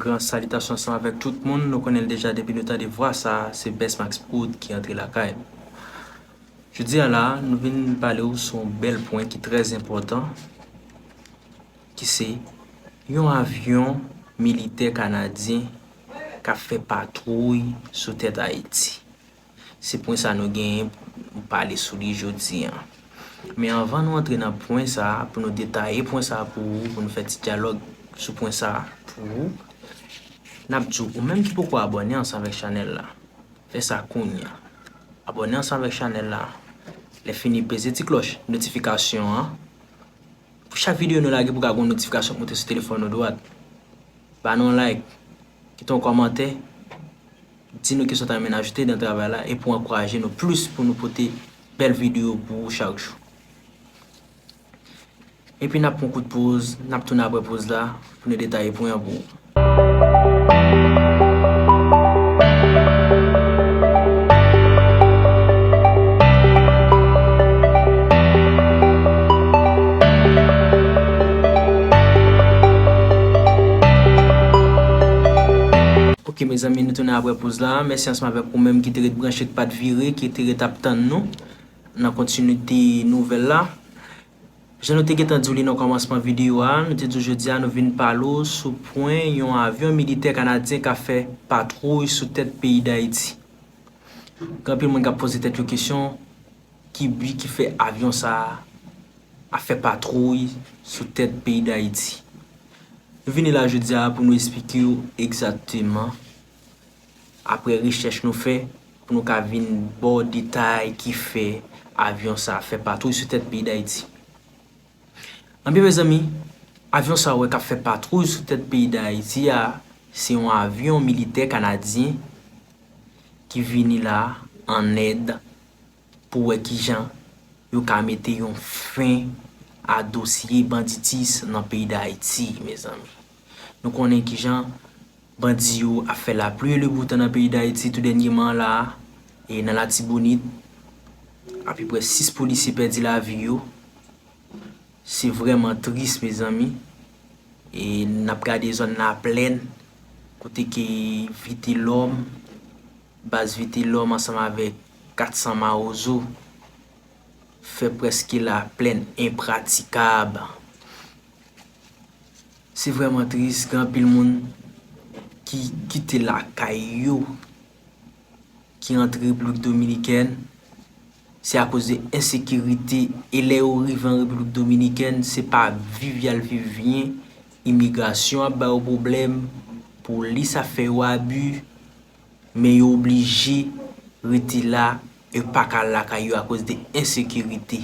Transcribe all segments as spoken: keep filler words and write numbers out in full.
Gran salitasyon ansanm avèk tout moun. Nou konnen l deja depi nou tande vwa sa a, se Best Max Prod ki antre lakay nou. Jodi a la, nou vin pale w sou yon bèl pwen ki trè enpòtan, ki se yon avyon militè kanadyen k ap fè patwouy sou tèt Ayiti. Se pwen sa nou genyen pou pale sou li jodi a. Men anvan nou antre nan pwen sa, pou nou detaye pwen sa pou ou, pou nou fè ti dyalòg sou pwen sa pou ou, n ap di w, ou menm ki poko abòne ansanm avèk chanèl la, fè sa kounye a. Abòne ansanm avèk chanèl la. Lè fini, peze ti klòch notifikasyon an. Pou chak videyo nou lage, pou ka gen yon notifikasyon k monte sou telefòn ou dwat. Ba nou yon like, kite yon kòmantè, di nou kisa w ta renmen n ajoute nan travay la e pou ankouraje nou plis pou nou pote bèl videyo pou ou chak jou. Epi n ap pran kout poz, n ap tounen apre poz la pou nou detaye pwen an pou ou. Ok, mezanmi, nou tounen apre poz la. Mèsi ansanm avèk ou menm ki te ret branche, ki pa t vire, ki te ret ap tann nou nan kontinite nouvèl la. Jan nou te gentan di w li nan kòmansman videyo a, nou te di w jodi a nou vin pale w sou pwen yon avyon militè kanadyen k ap fè patwouy sou tèt peyi Dayiti. Gen anpil moun k ap poze tèt yo kesyon, ki bi ki fè avyon sa a ap fè patwouy sou tèt peyi Dayiti? Nou vini la jodi a pou nou esplike w egzakteman, apre rechèch nou fè, pou nou ka vin ba w detay ki fè avyon sa a fè patwouy sou tèt peyi Dayiti. Anben, mezanmi, avyon sa a w wè k ap fè patwouy sou tèt peyi Dayiti a, se yon avyon militè kanadyen ki vini la an èd pou wè kijan yo ka mete yon fen a dosye banditis nan peyi Dayiti, mezanmi. Nou konnen kijan bandi yo ap fè lapli e leboutan nan peyi Dayiti tou dènyèman la a, e nan Latibonit, apeprè sis polisye pèdi lavi yo. Se vrèman tris, mezanmi. E n ap gade zòn Laplèn, kote ke Vitelòm, baz Vitelòm ansanm avèk kat san Mawozo fè prèske Laplèn enpratikab. Se vrèman tris, gen anpil moun ki kite lakay yo, ki antre Repiblik Dominikèn, se akoz de ensekirite. E lè yo rive an Repiblik Dominikèn, se pa viv y al viv byen, imigrasyon ap ba yo pwoblèm, polis ap fè yo abi, men yo oblije rete la, yo pa ka al lakay yo akoz de ensekirite.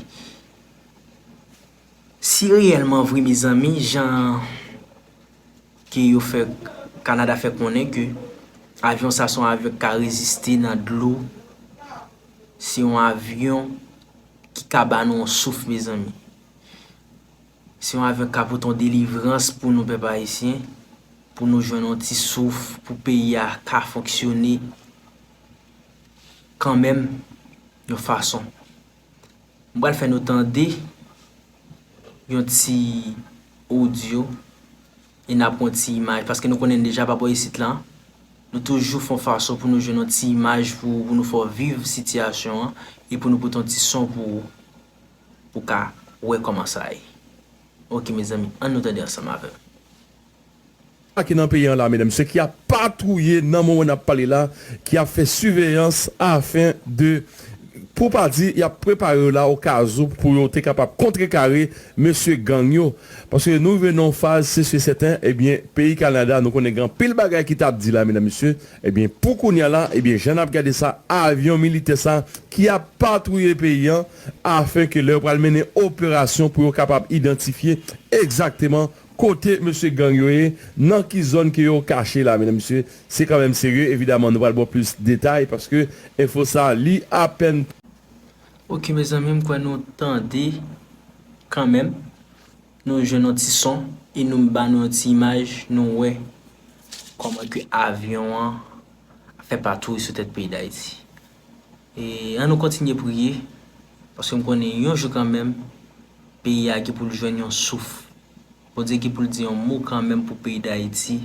Si reyèlman vre, mezanmi, jan ke yo fè, Kanada fè konnen ke avyon sa se yon avyon ki ka reziste nan dlo, se yon avyon ki ka ba nou yon souf, mezanmi. Se yon avyon ki ka pote yon delivrans pou nou, pèp ayisyen, pou nou jwenn yon ti souf, pou peyi a ka fonksyone kanmenm yon fason. M pral fè nou tande yon ti odyo e n ap pran yon ti imaj, paske nou konnen deja pa bò isit la, nou toujou fè yon fason pou nou jwenn yon ti imaj pou, pou nou fè w viv sitiyasyon an e pou nou pote yon ti son pou ou, pou w ka wè kòman sa ye. Ok, mezanmi, ann nou tande ansanm avè m. Sa ki nan peyi an la, medam, se ki ap patwouye nan moman n ap pale la, ki ap fè siveyans afen de, pou pa di, y ap prepare yo la okazo pou yo te kapab kontrekare mesye gang yo. Paske nou rive nan yon faz, se si e sèten, ebyen, peyi Kanada, nou konnen gen anpil bagay ki t ap di la, medam, mesye, ebyen, pou kounye a la, ebyen, jan n ap gade sa, avyon militè sa, ki ap patwouye peyi an, afen ke lè yo pral mennen operasyon pou yo kapab idantifye egzakteman kote mesye gang yo ye, nan ki zòn ke yo kache la, medam, mesye, se kanmenm serye. Evidaman, nou pral ba w plis detay, paske enfo sa, li apèn. Ok, mezanmi, m kwè nou tande kanmenm. Nou jwenn yon ti son, e nou ba nou yon ti imaj, nou wè kòman ke avyon an ap fè patwouy sou tèt peyi Dayiti. E ann nou kontinye priye, paske m konnen yon jou kanmenm, peyi a gen pou l jwenn yon souf. Bondye gen pou l di yon mo kanmenm pou peyi Dayiti,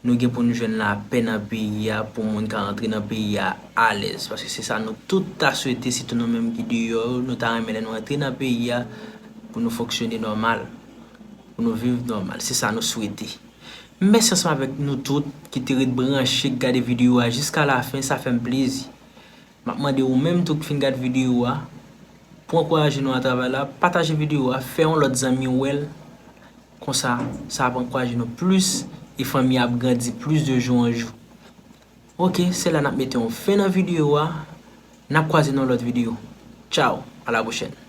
nou gen pou nou jwenn lapè nan peyi a, pou moun ka rantre nan peyi a alèz. Paske se sa nou tout ta swete, sitou nou menm ki deyò yo, nou ta renmen lè nou rantre nan peyi a, pou nou fonksyone nòmal, pou nou viv nòmal. Se sa nou swete. Mèsi ansanm avèk nou tout ki te ret branche, k gade videyo a jiska lafen, sa fè m plezi. M ap mande ou menm tou ki fin gad videyo a, pou ankouraje nou a travay la, pataje videyo a, fè yon lòt zanmi w wè l. Konsa, sa ap ankouraje nou plis e fanmi a ap grandi plis de jou an jou. Oke, se la n ap mete yon fen nan videyo a. N ap kwaze nan lòt videyo. Tchaw, a la pwochèn.